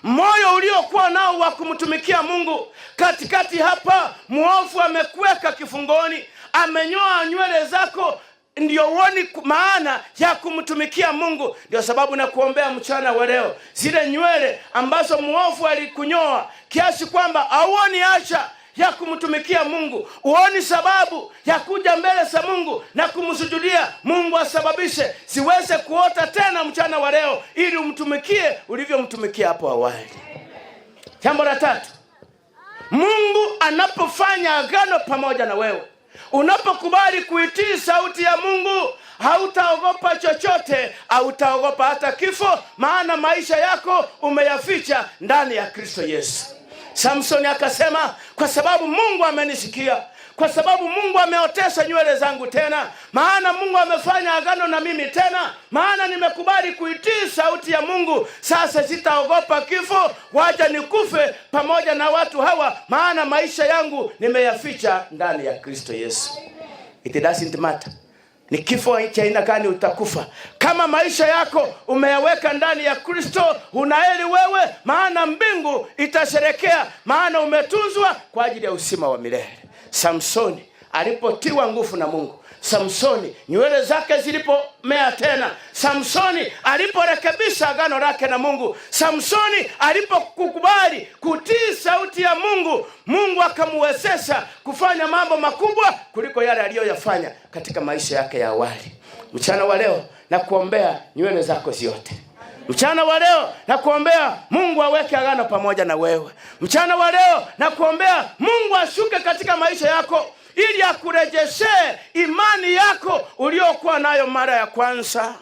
S1: moyo uliokuwa nao wa kumtumikia Mungu, katikati hapa mwovu amekuweka kifungoni, amenyoa nywele zako, ndio uoni maana ya kumtumikia Mungu. Ndio sababu nakuombea mchana wa leo, zile nywele ambazo mwovu alikunyoa kiasi kwamba hauoni haja ya kumtumikia Mungu, uoni sababu ya kuja mbele za Mungu na kumsujudia Mungu, asababishe siweze kuota tena mchana wa leo, ili umtumikie ulivyomtumikia hapo awali. Jambo la tatu, Mungu anapofanya agano pamoja na wewe, unapokubali kuitii sauti ya Mungu, hautaogopa chochote, hautaogopa hata kifo, maana maisha yako umeyaficha ndani ya Kristo Yesu. Samsoni akasema, kwa sababu Mungu amenisikia, kwa sababu Mungu ameotesha nywele zangu tena, maana Mungu amefanya agano na mimi tena, maana nimekubali kuitii sauti ya Mungu. Sasa sitaogopa kifo, wacha nikufe pamoja na watu hawa, maana maisha yangu nimeyaficha ndani ya Kristo Yesu. It doesn't matter ni kifo cha aina gani utakufa. Kama maisha yako umeyaweka ndani ya Kristo, unaheri wewe, maana mbingu itasherekea, maana umetunzwa kwa ajili ya uzima wa milele. Samsoni alipotiwa nguvu na Mungu, Samsoni nywele zake zilipomea tena, Samsoni aliporekebisha agano lake na Mungu, Samsoni alipokubali kutii sauti ya Mungu, Mungu akamwezesha kufanya mambo makubwa kuliko yale aliyoyafanya katika maisha yake ya awali. Mchana wa leo nakuombea nywele zako ziote. Mchana wa leo nakuombea Mungu aweke agano pamoja na wewe. Mchana wa leo nakuombea Mungu ashuke katika maisha yako ili akurejeshe imani yako uliokuwa nayo mara ya kwanza.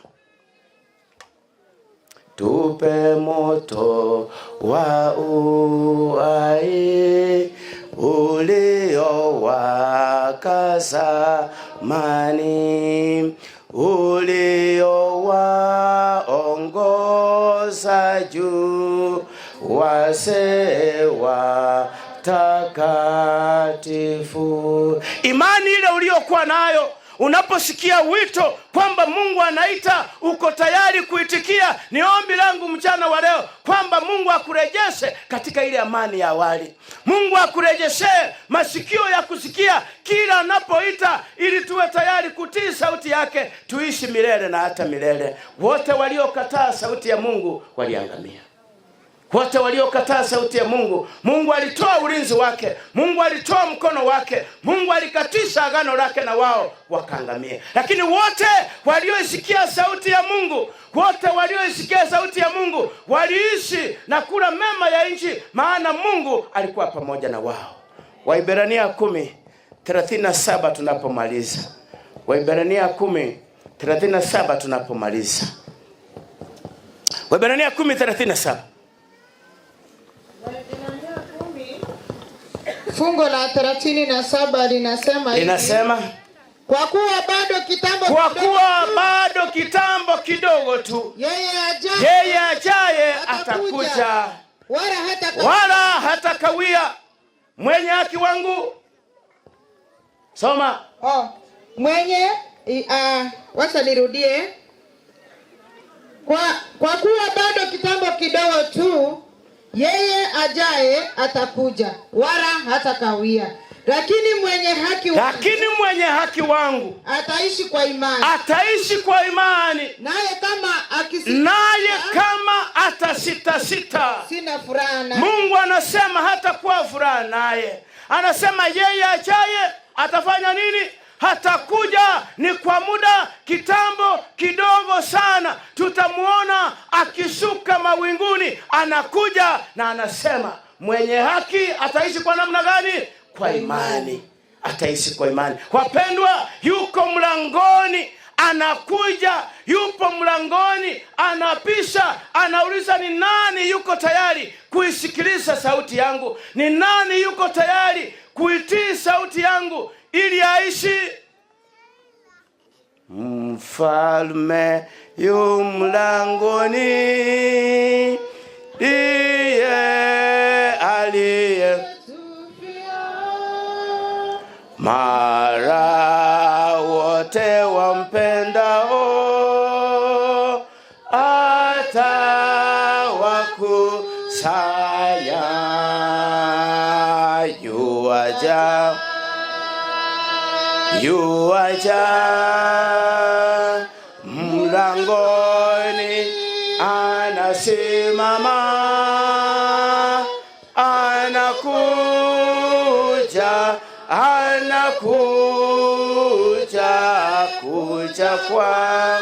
S1: Tupe moto wa uhai uliowaka zamani, uliowaongoza juu wazee watakatifu. Imani ile uliyokuwa nayo unaposikia wito kwamba Mungu anaita, uko tayari kuitikia. Ni ombi langu mchana wa leo kwamba Mungu akurejeshe katika ile amani ya awali. Mungu akurejeshe masikio ya kusikia kila anapoita, ili tuwe tayari kutii sauti yake, tuishi milele na hata milele. Wote waliokataa sauti ya Mungu waliangamia. Wote waliokataa sauti ya Mungu, Mungu alitoa ulinzi wake, Mungu alitoa mkono wake, Mungu alikatisha agano lake na wao wakaangamia. Lakini wote walioisikia sauti ya Mungu, wote walioisikia sauti ya Mungu waliishi na kula mema ya nchi, maana Mungu alikuwa pamoja na wao. Waibrania 10:37 tunapomaliza. Waibrania 10:37 tunapomaliza. Waibrania 10:37.
S3: Fungo la 37 linasema hivi.
S1: Linasema,
S3: kwa kuwa bado kitambo
S1: kwa
S3: kidogo
S1: kuwa
S3: tu,
S1: bado kitambo kidogo tu,
S3: yeye ajaye
S1: yeye ajaye
S3: atakuja,
S1: atakuja,
S3: wala hata
S1: wala hatakawia. Mwenye haki wangu, soma.
S3: Oh, mwenye wacha nirudie. Kwa kuwa bado kitambo kidogo tu, yeye ajaye atakuja, wala hatakawia. Lakini mwenye haki wangu,
S1: Lakini mwenye haki wangu
S3: ataishi kwa imani.
S1: Ataishi kwa imani.
S3: Naye kama akisita,
S1: Naye kama atasitasita,
S3: sina furaha naye.
S1: Mungu anasema hatakuwa furaha naye. Anasema yeye ajaye atafanya nini? Hatakuja, ni kwa muda kitambo kidogo sana. Tutamuona akishuka mawinguni, anakuja na anasema mwenye haki ataishi kwa namna gani? Kwa imani. Ataishi kwa imani. Wapendwa, yuko mlangoni, anakuja, yupo mlangoni, anapisha, anauliza ni nani yuko tayari kuisikiliza sauti yangu? Ni nani yuko tayari kuitii sauti yangu ili aishi? Mfalme yu mlangoni, ndiye aliye mara wote wampendao. kufanya, yuaja, yuaja mlangoni, anasimama, anakuja, anakuja, kuja kwa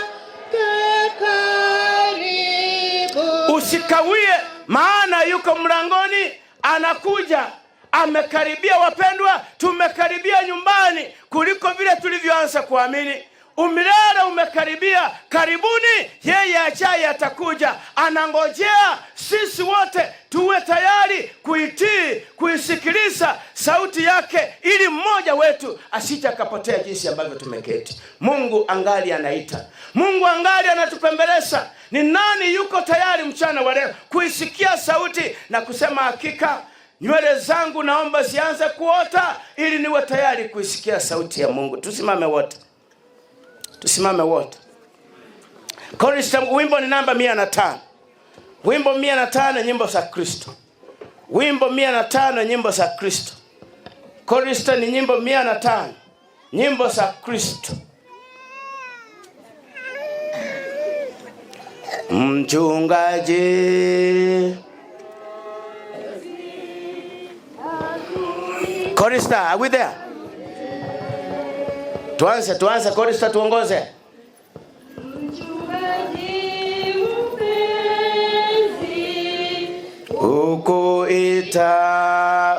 S3: Karibu.
S1: Usikawie, maana yuko mlangoni, anakuja, amekaribia. Wapendwa, tumekaribia nyumbani kuliko vile tulivyoanza kuamini. Umilele umekaribia, karibuni. Yeye ajaye atakuja, anangojea sisi wote tuwe tayari kuitii, kuisikiliza sauti yake, ili mmoja wetu asije akapotea jinsi ambavyo tumeketi. Mungu angali anaita, Mungu angali anatupembeleza. Ni nani yuko tayari mchana wa leo kuisikia sauti na kusema, hakika nywele zangu naomba zianze kuota ili niwe tayari kuisikia sauti ya Mungu? Tusimame wote, tusimame wote. Chorus, wimbo ni namba 105. Wimbo 105, nyimbo za Kristo. Wimbo 105, nyimbo za Kristo. Chorus ni nyimbo 105, nyimbo za Kristo. Mchungaji. Chorister, are we there? Tuanze, tuanze, chorister tuongoze.
S4: Mchungaji mpenzi,
S1: Ukuita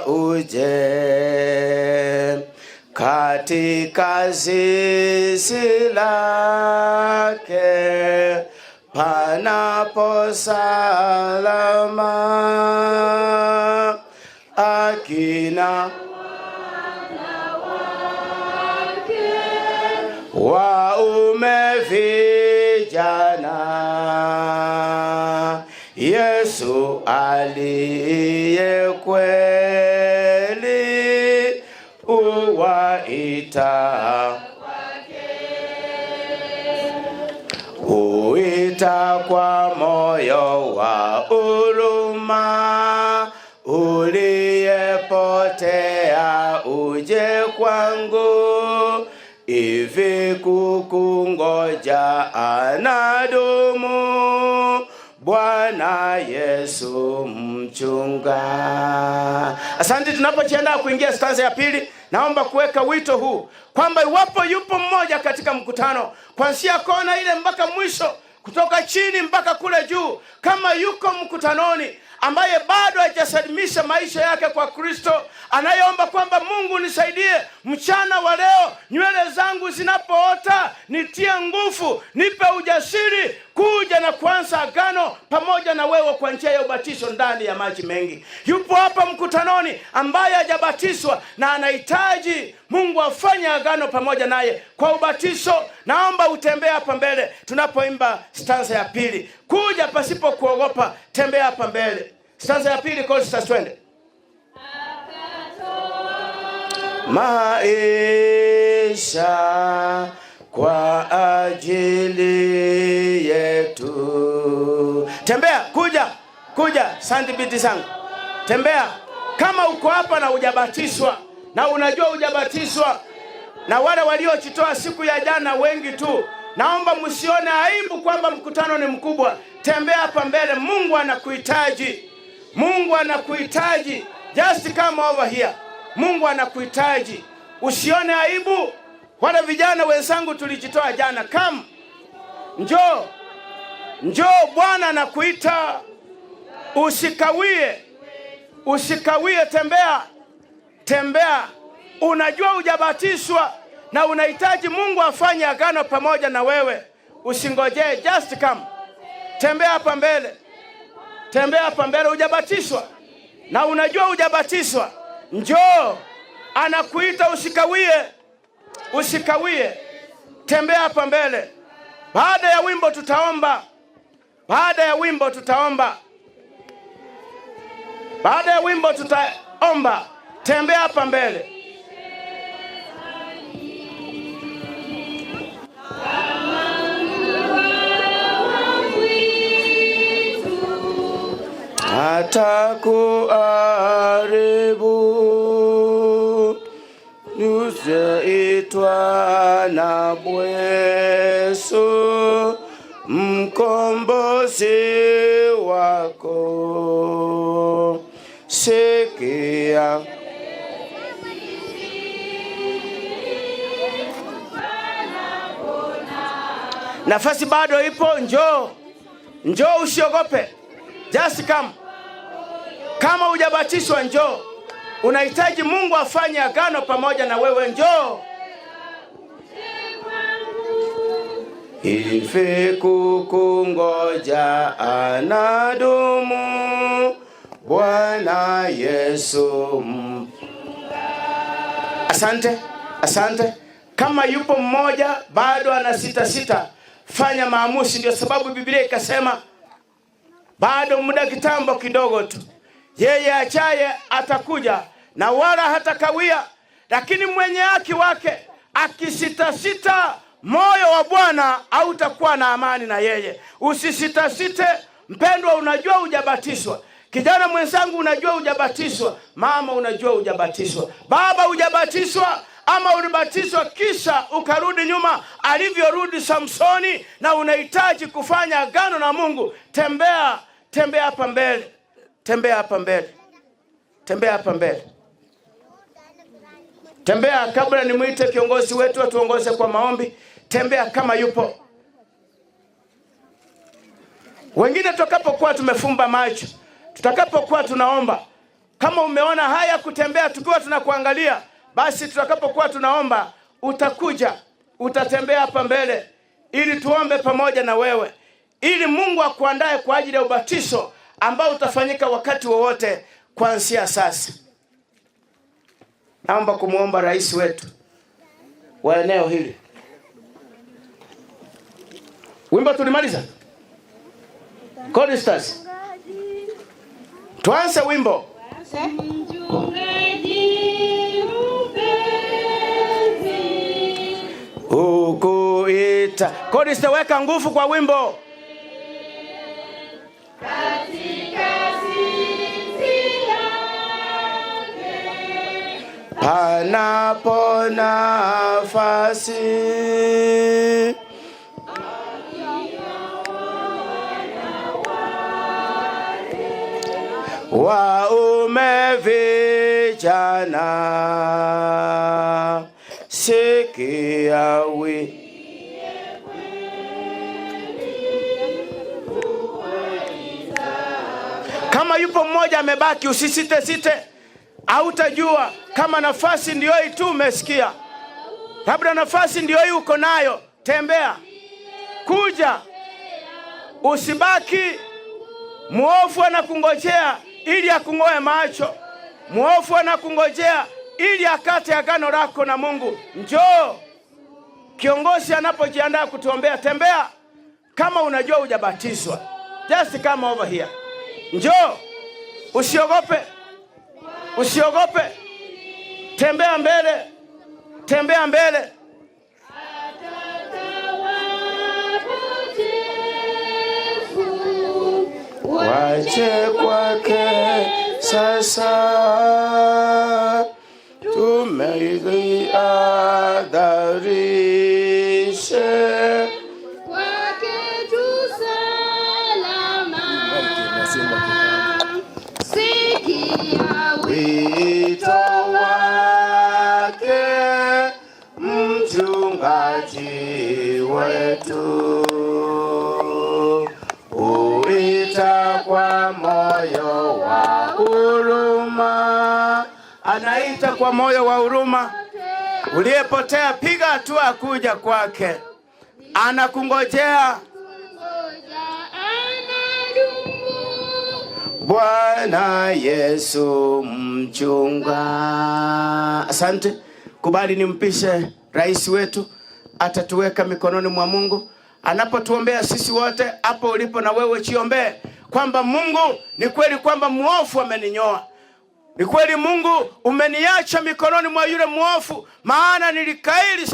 S1: uje katika zizi lake panapo salama, akina waume vijana, Yesu aliye kweli uwaita, uita kwa moyo wa huruma, uliyepotea uje kwangu, hivi kukungoja anadumu, Bwana Yesu mchunga. Asante. Tunapojiandaa kuingia stanza ya pili, naomba kuweka wito huu kwamba iwapo yupo mmoja katika mkutano, kuanzia kona ile mpaka mwisho, kutoka chini mpaka kule juu, kama yuko mkutanoni ambaye bado hajasalimisha maisha yake kwa Kristo, anayeomba kwamba Mungu nisaidie mchana wa leo, nywele zangu zinapoota nitie nguvu, nipe ujasiri kuja na kuanza agano pamoja na wewe kwa njia ya ubatizo ndani ya maji mengi. Yupo hapa mkutanoni ambaye hajabatizwa na anahitaji Mungu afanye agano pamoja naye kwa ubatizo, naomba utembee hapa mbele tunapoimba stanza ya pili. Kuja pasipo kuogopa, tembea hapa mbele. Stanza ya pili, chorus, twende. Maisha kwa ajili yetu. Tembea, kuja, kuja, sandi binti zangu. Tembea. Kama uko hapa na hujabatizwa, na unajua hujabatizwa, na wale waliojitoa siku ya jana wengi tu, naomba msione aibu kwamba mkutano ni mkubwa. Tembea hapa mbele, Mungu anakuhitaji. Mungu anakuhitaji. Just come over here. Mungu anakuhitaji. Usione aibu. Wale vijana wenzangu tulijitoa jana, come. Njoo. Njoo, Bwana anakuita. Usikawie. Usikawie, tembea. Tembea. Unajua hujabatizwa na unahitaji Mungu afanye agano pamoja na wewe. Usingojee, just come. Tembea hapa mbele. Tembea hapa mbele, hujabatizwa na unajua hujabatizwa. Njoo. Anakuita, usikawie. Usikawie. Tembea hapa mbele. Baada ya wimbo tutaomba. Baada ya wimbo tutaomba. Baada ya wimbo tutaomba. Tembea hapa mbele. Atakuharibu usiitwa na Yesu mkombozi wako. Sikia nafasi bado ipo, njoo, njoo, usiogope. Just come. Kama hujabatizwa njoo. Unahitaji Mungu afanye agano pamoja na wewe, njoo. Hivi kukungoja anadumu Bwana Yesu. Asante, asante. Kama yupo mmoja bado ana sita sita, fanya maamuzi. Ndio sababu Biblia ikasema bado muda kitambo kidogo tu, yeye achaye atakuja na wala hatakawia, lakini mwenye haki wake akisitasita, moyo wa Bwana hautakuwa na amani na yeye. Usisitasite mpendwa, unajua hujabatizwa. Kijana mwenzangu, unajua hujabatizwa. Mama, unajua hujabatizwa. Baba, hujabatizwa ama ulibatizwa kisha ukarudi nyuma alivyorudi Samsoni, na unahitaji kufanya agano na Mungu. Tembea, tembea hapa mbele, tembea hapa mbele, tembea hapa mbele, tembea. Kabla nimwite kiongozi wetu atuongoze kwa maombi, tembea kama yupo. Wengine tutakapokuwa tumefumba macho, tutakapokuwa tunaomba, kama umeona haya kutembea tukiwa tunakuangalia, basi tutakapokuwa tunaomba utakuja, utatembea hapa mbele ili tuombe pamoja na wewe, ili Mungu akuandae kwa ajili ya ubatizo ambao utafanyika wakati wowote kuanzia sasa. Naomba kumuomba rais wetu wa eneo hili. Wimbo tulimaliza? Choristers, tuanze wimbo. Ukuita. Chorister, weka nguvu kwa wimbo. Panapo nafasi waume vijana, sikia wi Kama yupo mmoja amebaki, usisite site. Hautajua kama nafasi ndio hii tu umesikia. Labda nafasi ndio hii uko nayo. Tembea, kuja, usibaki. Muovu anakungojea ili akung'oe macho. Muovu anakungojea ili akate agano lako na Mungu. Njoo. Kiongozi anapojiandaa kutuombea, tembea. Kama unajua hujabatizwa, just come over here. Njoo, usiogope, usiogope. Tembea mbele, tembea mbele. Wache kwake sasa, tumeidhiadharishe
S4: kwake tu salama. Sikia
S1: wito wake mchungaji wetu, uita kwa moyo wa huruma, anaita kwa moyo wa huruma. Uliyepotea, piga hatua kuja kwake, anakungojea. Bwana Yesu mchunga. Asante. Kubali nimpishe rais wetu, atatuweka mikononi mwa Mungu. Anapotuombea sisi wote, hapo ulipo na wewe chiombee kwamba Mungu, ni kweli kwamba muovu ameninyoa. Ni kweli Mungu umeniacha mikononi mwa yule mwovu, maana nilikaili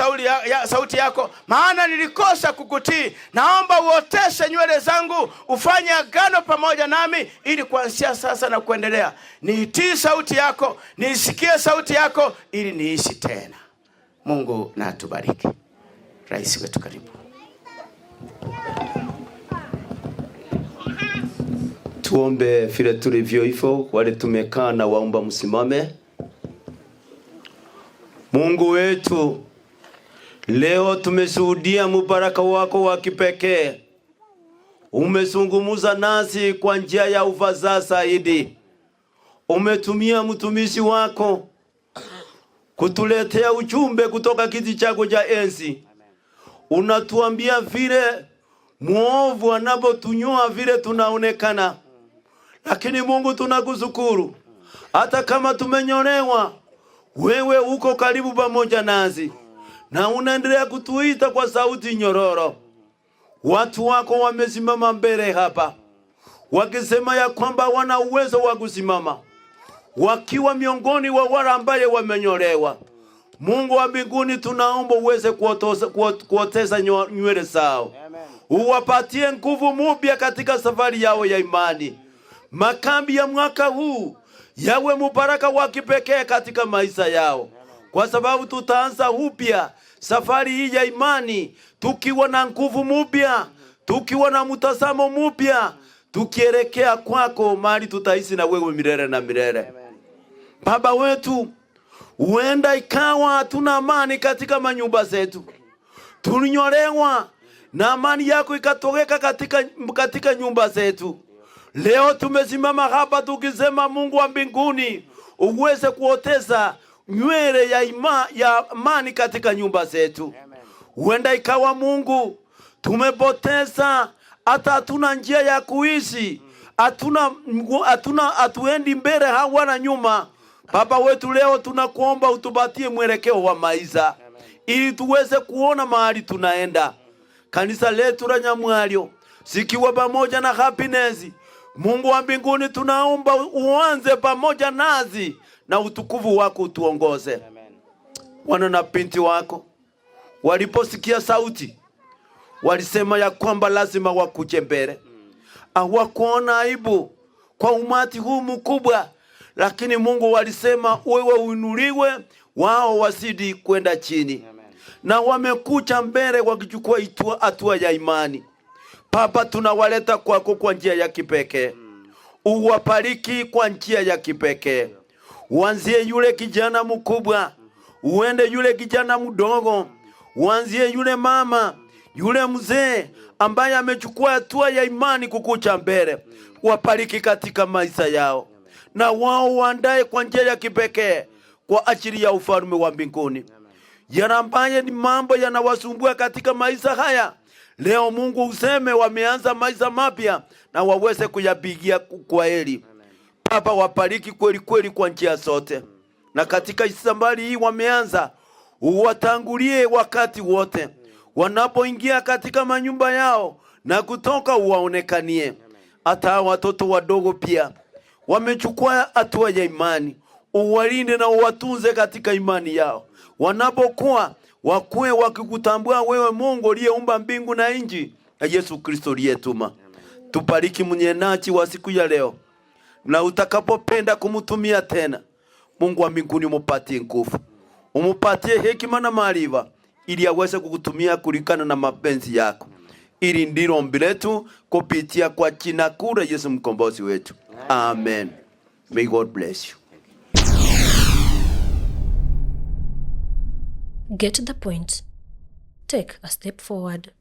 S1: sauti yako, maana nilikosa kukutii. Naomba uoteshe nywele zangu, ufanye agano pamoja nami, ili kuanzia sasa na kuendelea niitii sauti yako, niisikie sauti yako, ili niishi tena. Mungu na atubariki. Rais wetu, karibu.
S5: Tuombe vile tulivyo hivyo, wale tumekaa na waomba msimame. Mungu wetu, leo tumeshuhudia mubaraka wako wa kipekee. Umezungumza nasi kwa njia ya ufasaha zaidi. Umetumia mtumishi wako kutuletea ujumbe kutoka kiti chako cha enzi. Unatuambia vile muovu anapotunyoa vile tunaonekana. Lakini Mungu tunakushukuru, hata kama tumenyolewa, wewe uko karibu pamoja nasi na unaendelea kutuita kwa sauti nyororo. Watu wako wamesimama mbele hapa wakisema ya kwamba wana uwezo wa kusimama wakiwa miongoni wa wale ambaye wamenyolewa. Mungu wa mbinguni, tunaomba uweze kuoteza nywele zao, uwapatie nguvu mpya katika safari yao ya imani. Makambi ya mwaka huu yawe mubaraka wa kipekee katika maisha yao, kwa sababu tutaanza upya safari hii ya imani tukiwa na nguvu mpya, tukiwa na mtazamo mpya, tukielekea kwako mahali tutaishi na wewe milele na milele. Baba wetu, huenda ikawa hatuna amani katika manyumba zetu, tulinyolewa na amani yako ikatoweka katika nyumba zetu. Leo tumesimama hapa tukisema, Mungu wa mbinguni, uweze kuoteza nywele ya amani katika nyumba zetu. Huenda ikawa Mungu tumepoteza, hata hatuna njia ya kuishi, hatuendi mbele wala nyuma. Baba wetu, leo tunakuomba utupatie mwelekeo wa maisha ili tuweze kuona mahali tunaenda. Kanisa letu la Nyamwalyo sikiwa pamoja na Happiness, Mungu wa mbinguni tunaomba uanze pamoja nasi na utukufu wako utuongoze. Wana na binti wako waliposikia sauti walisema ya kwamba lazima wakuje mbele. Hawakuona aibu kwa umati huu mkubwa, lakini Mungu walisema wewe uinuliwe, wao wazidi kwenda chini. Na wamekuja mbele wakichukua hatua ya imani. Baba, tunawaleta kwako kwa njia ya kipekee. Uwabariki kwa njia ya kipekee. Uanzie yule kijana mkubwa, uende yule kijana mdogo, uanzie yule mama, yule mzee ambaye amechukua hatua ya imani kukucha mbele. Wabariki katika maisha yao, na wao waandae kwa njia ya kipekee kwa ajili ya ufalme wa mbinguni. Yale ambaye ni mambo yanawasumbua katika maisha haya, leo Mungu useme wameanza maisha mapya na waweze kuyapigia kwa heri. Baba, wabariki kweli kweli kwa njia zote, na katika safari hii wameanza, uwatangulie wakati wote wanapoingia katika manyumba yao na kutoka, uwaonekanie. Hata watoto wadogo pia wamechukua hatua ya imani, uwalinde na uwatunze katika imani yao. Wanapokuwa wakue wakikutambua wewe Mungu uliyeumba mbingu na nchi na Yesu Kristo uliyetuma. Tubariki mnyenaji wa siku ya leo, na utakapopenda kumtumia tena, Mungu wa mbinguni umupatie nguvu, umupatie hekima na maarifa, ili aweze kukutumia kulingana na mapenzi yako. Ili ndilo ombi letu kupitia kwa jina kuu la Yesu mkombozi wetu. Amen. May God bless you.
S2: Get the point. Take a step forward.